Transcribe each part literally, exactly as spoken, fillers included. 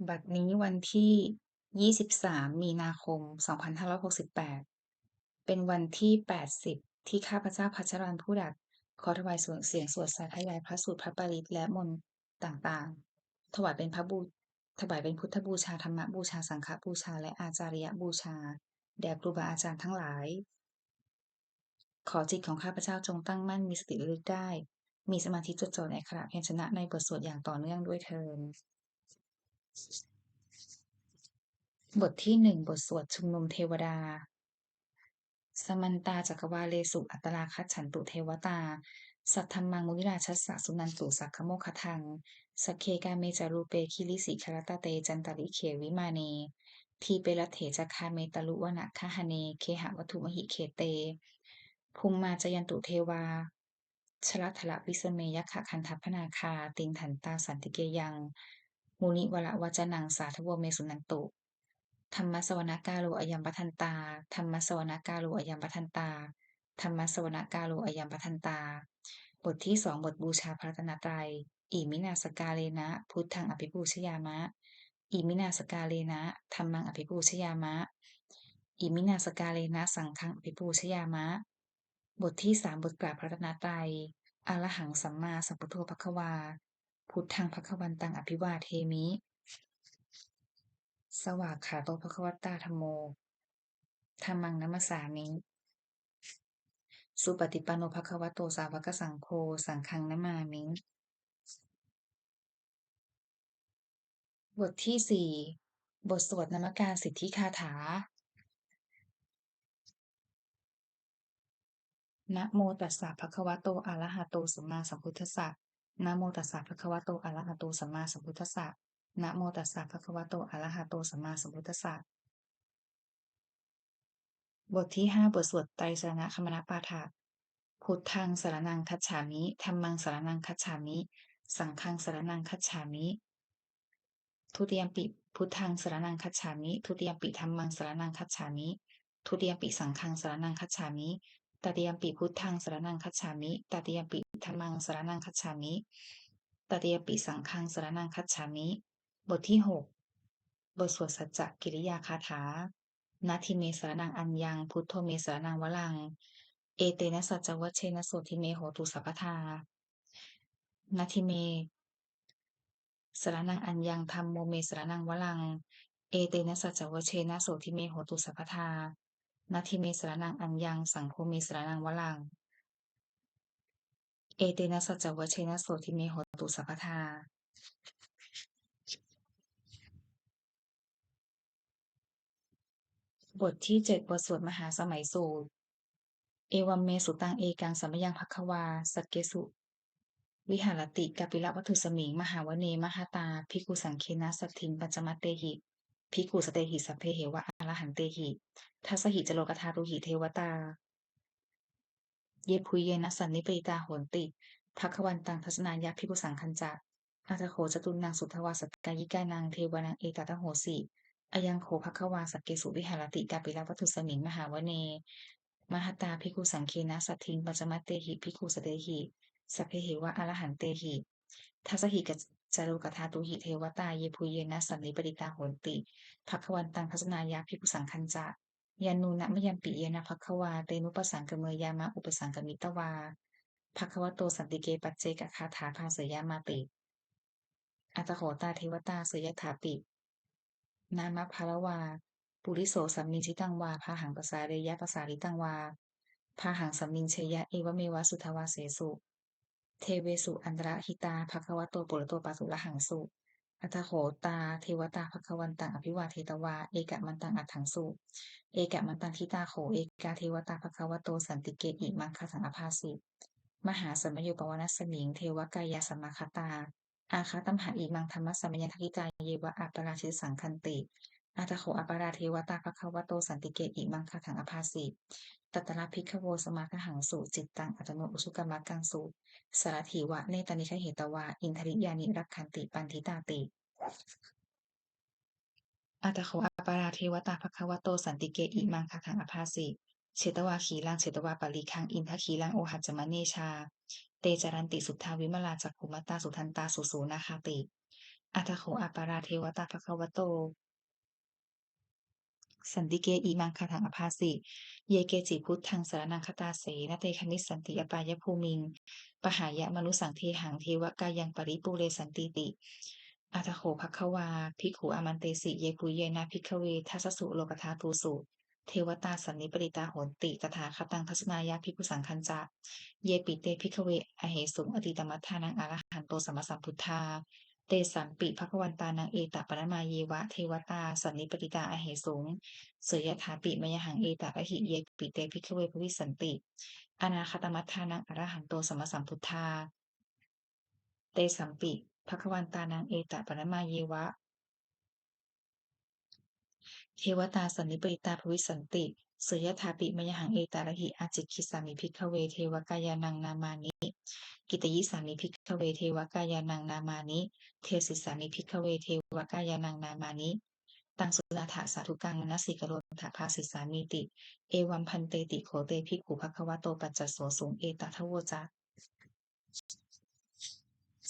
บัดนี้วันที่ยี่สิบสามมีนาคมสองพันห้าร้อยหกสิบแปด เป็นวันที่แปดสิบที่ข้าพเจ้าพัชรวรรณ ผู้ดัด ขอถวายเสียงสวดสาธยายพระสูตรพระปริตรและมนต์ต่างๆ ถวายเป็นพระบู-, ถวายเป็นพุทธบูชา ธรรมบูชา สังฆบูชา และอาจาริยบูชา แด่ครูบาอาจารย์ทั้งหลาย ขอจิตของข้าพเจ้าจงตั้งมั่น มีสติระลึกได้ มีสมาธิจดจ่อในอักขระพยัญชนะในบทสวดอย่างต่อเนื่องด้วยเทอญ บทที่หนึ่ง บทสวดชุมนุมเทวดา Samantā cakkavāḷesu atrāgacchantu devatā, saddhammaṃ munirājassa suṇantu saggamokkhadaṃ. Sagge kāme ca rūpe girisikharataṭe cantalikkhe vimāne, dīpe raṭṭhe ca gāme taruvanagahane gehavatthumhi khette, bhummā cāyantu devā jalathalavisame yakkhagandhabbanāgā, tiṭṭhantā santike yaṃ munivaravacanaṃ sādhavo me suṇantu. Dhammassavanakālo ayambhadantā. Dhammassavanakālo ayambhadantā. Dhammassavanakālo ayambhadantā. บทที่สอง บทบูชาพระรัตนตรัย Iminā sakkārena buddhaṃ abhipūjayāma. Iminā sakkārena dhammaṃ abhipūjayāma. Iminā sakkārena saṅghaṃ abhipūjayāma. บทที่สาม บทกราบพระรัตนตรัย Arahaṃ sammāsambuddho bhagavā, buddhaṃ bhagavantaṃ abhivādemi. Svākkhāto bhagavatā dhammo, dhammaṃ namassāmi. Supaṭipanno bhagavato sāvakasaṅgho, saṅghaṃ namāmi. บทที่สี่ บทสวดนมการสิทธิคาถา Namo tassa bhagavato arahato sammāsambuddhassa. Namo tassa bhagavato arahato sammāsambuddhassa. Namo tassa bhagavato arahato sammāsambuddhassa. บทที่ห้า บทสวดไตรสรณคมนปาฐะ Buddhaṃ saraṇaṃ gacchāmi. Dhammaṃ saraṇaṃ gacchāmi. Saṅghaṃ saraṇaṃ gacchāmi. Dutiyampi buddhaṃ saraṇaṃ gacchāmi. Dutiyampi dhammaṃ saraṇaṃ gacchāmi. Dutiyampi saṅghaṃ saraṇaṃ gacchāmi. Tatiyampi buddhaṃ saraṇaṃ gacchāmi. Tatiyampi dhammaṃ saraṇaṃ gacchāmi. Tatiyampi saṅghaṃ saraṇaṃ gacchāmi. บทที่หก บทสวดสัจจกิริยาคาถา Natthi me saraṇaṃ aññaṃ, buddho me saraṇaṃ varaṃ, etena saccavajjena sotthi me hotu sabbadā. Natthi me saraṇaṃ aññaṃ, dhammo me saraṇaṃ varaṃ, etena saccavajjena sotthi me hotu sabbadā. Natthi me saraṇaṃ aññaṃ, saṅgho me saraṇaṃ varaṃ, etena saccavajjena sotthi me hotu sabbadā. บทที่เจ็ด บทสวดมหาสมัยสูตร Evaṃ me sutaṃ. Ekaṃ samayaṃ bhagavā sakkesu viharati kapilavatthusmiṃ mahāvane mahatā bhikkhusaṅghena saddhiṃ pañcamattehi bhikkhusatehi sabbeheva arahantehi. Dasahi ca lokadhātūhi devatā yebhuyyena sannipatitā honti bhagavantaṃ dassanāya bhikkhusaṅghañca. Atha kho catunnaṃ suddhāvāsakāyikānaṃ devānaṃ etadahosi: Ayaṃ kho bhagavā sakkesu viharati kapilavatthusmiṃ mahāvane mahatā bhikkhusaṅghena saddhiṃ pañcamattehi bhikkhusatehi sabbeheva arahantehi. Dasahi ca lokadhātūhi devatā yebhuyyena sannipatitā honti bhagavantaṃ dassanāya bhikkhusaṅghañca. Yannūna mayampi yena bhagavā tenupasaṅkameyyāma, upasaṅkamitvā bhagavato santike paccekagāthā bhāseyyāmāti. Atha kho tā devatā seyyathāpi nāma balavā puriso sammiñjitaṃ vā bāhaṃ pasāreyya, pasāritaṃ vā bāhaṃ sammiñjeyya, evameva suddhāvāsesu devesu antarahitā bhagavato purato pāturahaṃsu. Atha kho tā devatā bhagavantaṃ abhivādetvā ekamantaṃ aṭṭhaṃsu. Ekamantaṃ ṭhitā kho ekā devatā bhagavato santike imaṃ gāthaṃ abhāsi: Mahāsamayo pavanasmiṃ, devakāyā samāgatā, āgatamha imaṃ dhammasamayaṃ, dakkhitāyeva aparājitasaṅghanti. Atha kho aparā devatā bhagavato santike imaṃ gāthaṃ abhāsi: Tatra bhikkhavo samādahaṃsu, cittaṃ attano ujukamakaṃsu, sārathīva nettāni gahetvā, indriyāni rakkhanti paṇḍitāti. Atha kho aparā devatā bhagavato santike imaṃ gāthaṃ abhāsi: Chetvā khīlaṃ chetvā palighaṃ, indakhīlaṃ ohacca manejā, te caranti suddhā vimalā, cakkhumatā sudantā susunāgāti. Atha kho aparā devatā bhagavato santike imaṃ gāthaṃ abhāsi: Ye keci buddhaṃ saraṇaṃ gatāse, na te gamissanti apāyabhūmiṃ; pahāya mānusaṃ dehaṃ, devakāyaṃ paripūressantīti. Atha kho bhagavā bhikkhū āmantesi: Yebhuyyena bhikkhave dasasu lokadhātūsu devatā sannipatitā honti tathāgataṃ dassanāya bhikkhusaṅghañca. Yepi te bhikkhave ahesuṃ atītamaddhānaṃ arahanto sammāsambuddhā, tesampi bhagavantānaṃ etaparamāyeva devatā sannipatitā ahesuṃ, seyyathāpi mayhaṃ etarahi. Yepi te bhikkhave bhavissanti anāgatamaddhānaṃ arahanto sammāsambuddhā, tesampi bhagavantānaṃ etaparamāyeva devatā sannipatitā bhavissanti, seyyathāpi mayhaṃ etarahi. Ācikkhissāmi bhikkhave devakāyānaṃ nāmāni, kittayissāmi bhikkhave devakāyānaṃ nāmāni, desissāmi bhikkhave devakāyānaṃ nāmāni. Taṃ suṇātha sādhukaṃ manasikarotha bhāsissāmīti. Evaṃ bhanteti kho te bhikkhū bhagavato paccassosuṃ. Etadavoca: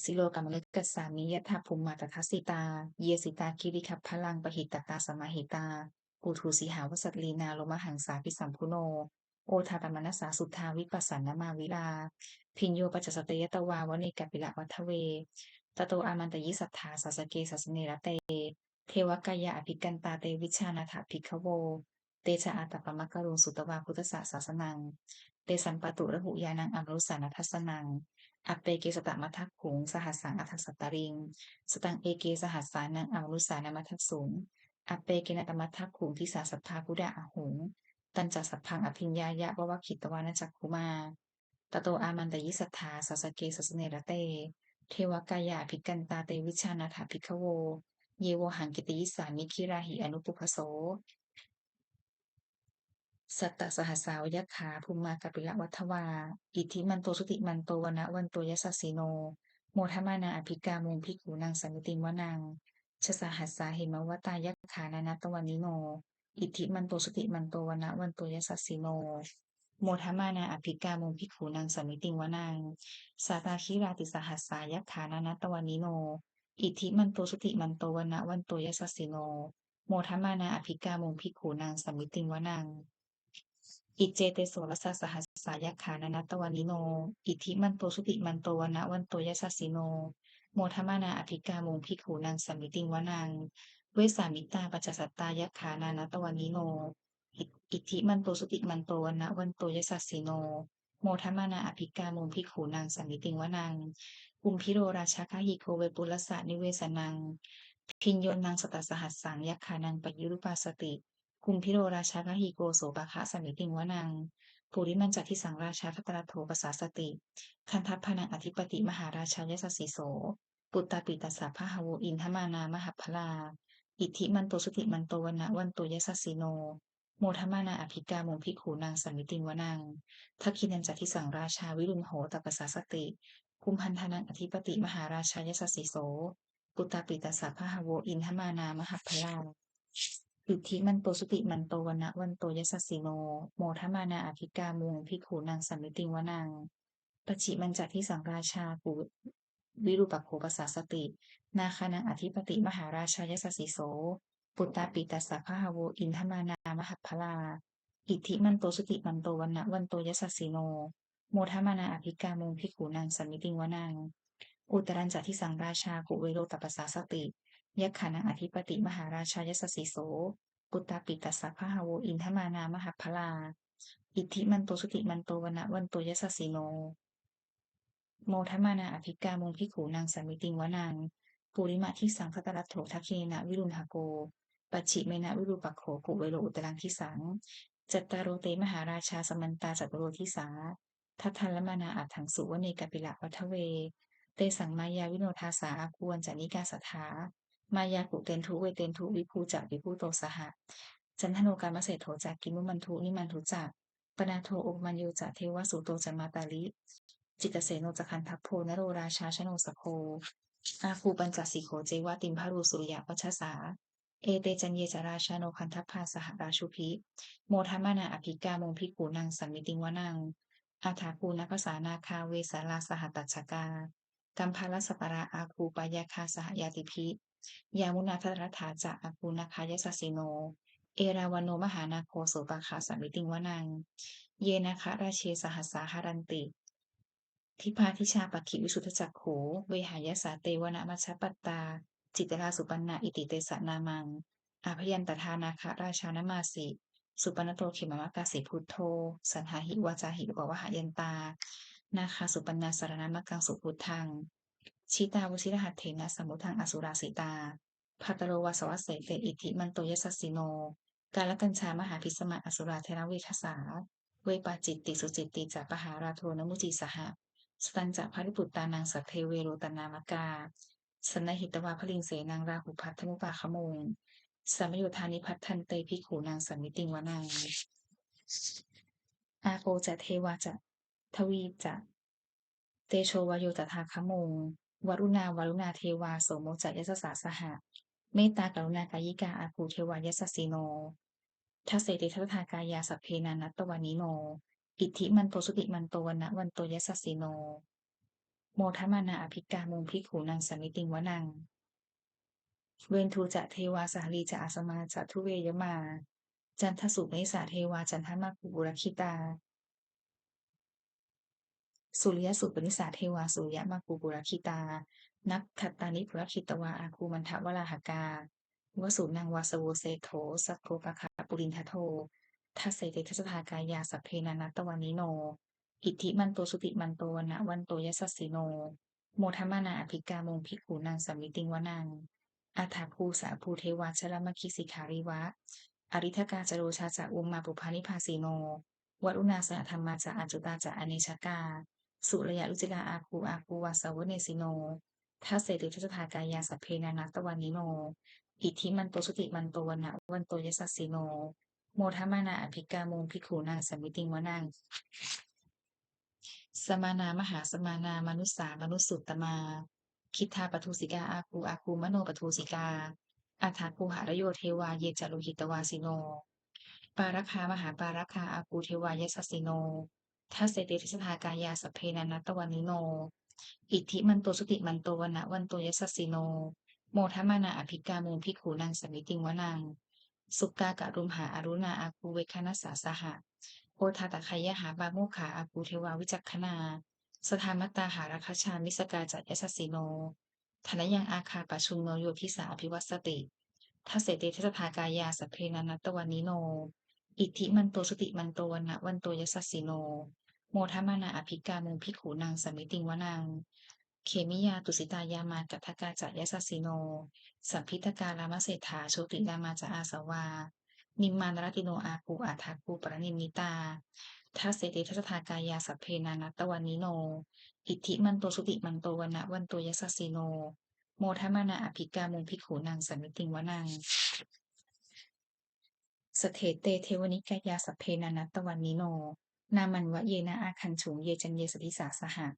Silokamanukassāmi, yattha bhummā tadassitā; ye sitā girigabbharaṃ, pahitattā samāhitā. Puthū sīhāva sallīnā, lomahaṃsābhisambhuno; odātamanasā suddhā, vippasannamanāvilā. Bhiyyo pañcasate ñatvā, vane kāpilavatthave; tato āmantayi satthā, sāvake sāsane rate. Devakāyā abhikkantā, te vijānātha bhikkhavo; te ca ātappamakaruṃ, sutvā buddhassa sāsanaṃ. Tesampāturahu ñāṇaṃ, amanussāna dassanaṃ; appeke satamaddakkhuṃ, sahassaṃ atha sattariṃ; sataṃ eke sahassānaṃ, amanussānamaddasuṃ; appekenantamaddakkhuṃ, disā sabbā phuṭā ahuṃ. Tañca sabbaṃ abhiññāya, vavakkhitvāna cakkhumā; tato āmantayi satthā, sāvake sāsane rate. Devakāyā abhikkantā, te vijānātha bhikkhavo; ye vohaṃ kittayissāmi, girāhi anupubbaso. Sattasahassā va yakkhā, bhummā kāpilavatthavā; iddhimanto jutimanto, vaṇṇavanto yasassino; modamānā abhikkāmuṃ, bhikkhūnaṃ samitiṃ vanaṃ. Chasahassā hemavatā, yakkhā nānattavaṇṇino; iddhimanto jutimanto, vaṇṇavanto yasassino; modamānā abhikkāmuṃ, bhikkhūnaṃ samitiṃ vanaṃ. Sātāgirā tisahassā, yakkhā nānattavaṇṇino; iddhimanto jutimanto, vaṇṇavanto yasassino; modamānā abhikkāmuṃ, bhikkhūnaṃ samitiṃ vanaṃ. Iccete soḷasasahassā, yakkhā nānattavaṇṇino; iddhimanto jutimanto, vaṇṇavanto yasassino; modamānā abhikkāmuṃ, bhikkhūnaṃ samitiṃ vanaṃ. Vessāmittā pañcasatā, yakkhā nānattavaṇṇino; i- iddhimanto jutimanto, vaṇṇavanto yasassino; modamānā abhikkāmuṃ, bhikkhūnaṃ samitiṃ vanaṃ. Kumbhīro rājagahiko, vepullassa nivesanaṃ; bhiyyo naṃ satasahassaṃ, yakkhānaṃ payirupāsati; kumbhīro rājagahiko, sopāga samitiṃ vanaṃ. Purimañca disaṃ rājā, dhataraṭṭho pasāsati; gandhabbānaṃ ādhipati, mahārājā yasassi so. Puttāpi tassa bahavo, indanāmā mahabbalā; iddhimanto jutimanto, vaṇṇavanto yasassino; modamānā abhikkāmuṃ, bhikkhūnaṃ samitiṃ vanaṃ. Dakkhiṇañca disaṃ rājā, virūḷho tappasāsati; kumbhaṇḍānaṃ ādhipati, mahārājā yasassi so. Puttāpi tassa bahavo, indanāmā mahabbalā; iddhimanto jutimanto, vaṇṇavanto yasassino; modamānā abhikkāmuṃ, bhikkhūnaṃ samitiṃ vanaṃ. Pacchimañca disaṃ rājā, ku- virūpakkho pasāsati; nāgānaṃ ādhipati, mahārājā yasassi so. Puttāpi tassa bahavo, indanāmā mahabbalā; iddhimanto jutimanto, vaṇṇavanto yasassino; modamānā abhikkāmuṃ, bhikkhūnaṃ samitiṃ vanaṃ. Uttarañca disaṃ rājā, kuvero tappasāsati; yakkhānaṃ ādhipati, mahārājā yasassi so. Puttāpi tassa bahavo, indanāmā mahabbalā; iddhimanto jutimanto, vaṇṇavanto yasassino; modamānā abhikkāmuṃ, bhikkhūnaṃ samitiṃ vanaṃ. Purimadisaṃ dhataraṭṭho, dakkhiṇena virūḷhako; pacchimena virūpakkho, kuvero uttaraṃ disaṃ. Cattāro te mahārājā, samantā caturo disā; daddallamānā aṭṭhaṃsu, vane kāpilavatthave. Tesaṃ māyāvino dāsā, āgū vañcanikā saṭhā; māyā kuṭeṇḍu veṭeṇḍu, viṭū ca viṭuṭo saha; candano kāmaseṭṭho ca, kinnughaṇḍu nighaṇḍu ca; panādo opamañño ca, devasūto ca mātali; cittaseno ca gandhabbo, naḷo rājā janosabho; āgū pañcasikho ceva, timbarū suriyavacchasā. Ete caññe ca rājāno, gandhabbā saha rājubhi; modamānā abhikkāmuṃ, bhikkhūnaṃ samitiṃ vanaṃ. Athāgū nābhasā nāgā, vesālā saha tacchakā; Kambalassatarā āgū pāyāgā saha ñātibhi. Yāmunā dhataraṭṭhā ca āgū nāgā yasassino. Erāvaṇo mahānāgo sopāga samitiṃ vanaṃ. Ye nāgarāje sahasā haranti dibbā dijā pakkhi visuddhacakkhū. Vehāyasā te vanamajjhapattā citrā supaṇṇā iti tesa nāmaṃ. Abhayantadā nāgarājānamāsi supaṇṇato khemamakāsi buddho. Saṇhāhi vācāhi upavhayantā nāgā supaṇṇā saraṇamakaṃsu buddhaṃ. Jitā vajirahatthena samuddaṃ asurā sitā bhātaro vāsavassete iddhimanto yasassino. Kālakañjā mahābhismā asurā dānaveghasā vepacitti sucitti ca pahārādo namucī saha. Satañca baliputtānaṃ sabbe verocanāmakā sannayhitvā baliṃ senaṃ rāhubhaddamupāgamuṃ. Samayodāni bhaddante bhikkhūnaṃ samitiṃ vanaṃ. Āpo ca devā paṭhavī ca tejo vāyo tadāgamuṃ. Varuṇā vāruṇā devā somo ca yasasā saha. Mettākaruṇākāyikā āgū devā yasassino. Dasete dasadhā kāyā sabbe nānattavaṇṇino. Iddhimanto jutimanto vaṇṇavanto yasassino. Modamānā abhikkāmuṃ bhikkhūnaṃ samitiṃ vanaṃ. Veṇḍū ca devā sahalī ca asamā ca duve yamā. Candassūpanisā devā candamāgū purakkhitā. Sūriyassūpanisā devā sūriyamāgū purakkhitā. Nakkhattāni purakkhitvā āgū mandavalāhakā. Vasūnaṃ vāsavo seṭṭho sakkopāga purindado. Dasete dasadhā kāyā sabbe nānattavaṇṇino. Iddhimanto jutimanto vaṇṇavanto yasassino. Modamānā abhikkāmuṃ bhikkhūnaṃ samitiṃ vanaṃ. Athāgū sahabhū devā jalamaggisikhāriva. Ariṭṭhakā ca rojā ca ummāpupphanibhāsino. Varuṇā sahadhammā ca accutā ca anejakā. Sūleyyarucirā āgū āgū vāsavanesino. Dasete dasadhā kāyā sabbe nānattavaṇṇino. Iddhimanto jutimanto vaṇṇavanto yasassino. Modamānā abhikkāmuṃ bhikkhūnaṃ samitiṃ vanaṃ. Samānā mahāsamānā mānusā mānusuttamā. Khiḍḍāpadūsikā āgū āgū manopadūsikā. Athāgū harayo devā ye ca lohitavāsino. Pāragā mahāpāragā āgū devā yasassino. Dasete dasadhā kāyā sabbe nānattavaṇṇino. Iddhimanto jutimanto vaṇṇavanto yasassino. Modamānā abhikkāmuṃ bhikkhūnaṃ samitiṃ vanaṃ. Sukkā karumhā aruṇā āgū veghanasā saha. Odātagayhā pāmokkhā āgū devā vicakkhaṇā. Sadāmattā hāragajā missakā ca yasassino. Thanayaṃ āgā pajjunno yo disā abhivassati. Dasete dasadhā kāyā sabbe nānattavaṇṇino. Iddhimanto jutimanto vaṇṇavanto yasassino. Modamānā abhikkāmuṃ bhikkhūnaṃ samitiṃ vanaṃ. Khemiyā tusitā yāmā kaṭṭhakā ca yasassino. Lambitakā lāmaseṭṭhā jotināmā ca āsavā. Nimmānaratino āgū athāgū paranimmitā. Dasete dasadhā kāyā sabbe nānattavaṇṇino. Iddhimanto jutimanto vaṇṇavanto yasassino. Modamānā abhikkāmuṃ bhikkhūnaṃ samitiṃ vanaṃ. Saṭṭhete devanikāyā sabbe nānattavaṇṇino. Nāmanvayena āgañchuṃ ye caññe sadisā saha.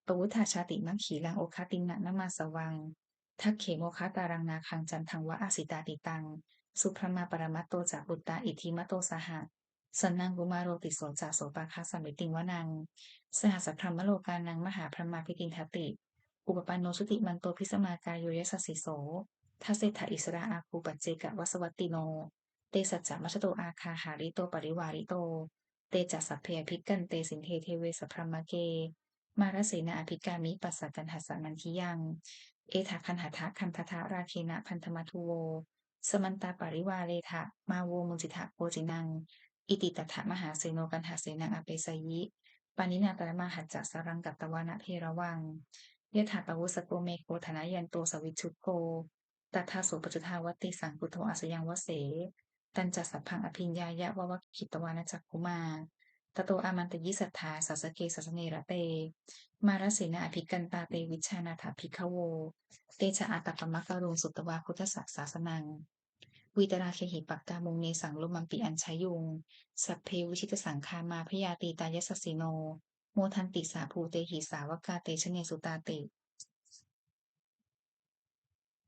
Pavutthajātimakkhīlaṃ oghatiṇṇamanāsavaṃ. Dakkhemoghataraṃ nāgaṃ candaṃva asitātitaṃ. Subrahmā paramatto ca puttā iddhimato saha. Sanaṅkumāro tisso ca sopāga samitiṃ vanaṃ. Sahassabrahmalokānaṃ mahābrahmābhitiṭṭhati. Upapanno jutimanto bhismākāyo yasassi so. Dasettha issarā āgū paccekavasavattino. Te saccavajjhanto āgā hārito parivārito. Te ca sabbe abhikkante sinde deve sabrahmake. Mārasenā abhikkāmi passa kaṇhassa mandiyaṃ. Etha gaṇhatha gandhatha rāgena bandhamatthu vo. Samantā parivāretha mā vo muñcittha koci naṃ. Iti tattha mahāseno kaṇhasenaṃ apesayi. Pāṇinā talamāhacca saraṃ katvāna bheravaṃ. Yathā pāvussako megho thanayanto savijjuko. Tadā so paccudāvatti saṅkuddho asayaṃvase. Tañca sabbaṃ abhiññāya vavakkhitvāna cakkhumā. Tato āmantayi satthā sāvake sāsane rate. Mārasenā abhikkantā te vijānātha bhikkhavo. Te ca ātappamakaruṃ sutvā buddhassa sāsanaṃ. Vītarāgehi pakkāmuṃ nesaṃ lomampi iñjayuṃ. Sabbe vijitasaṅgāmā bhayātītā yasassino. Modanti saha bhūtehi sāvakā te janesutāti.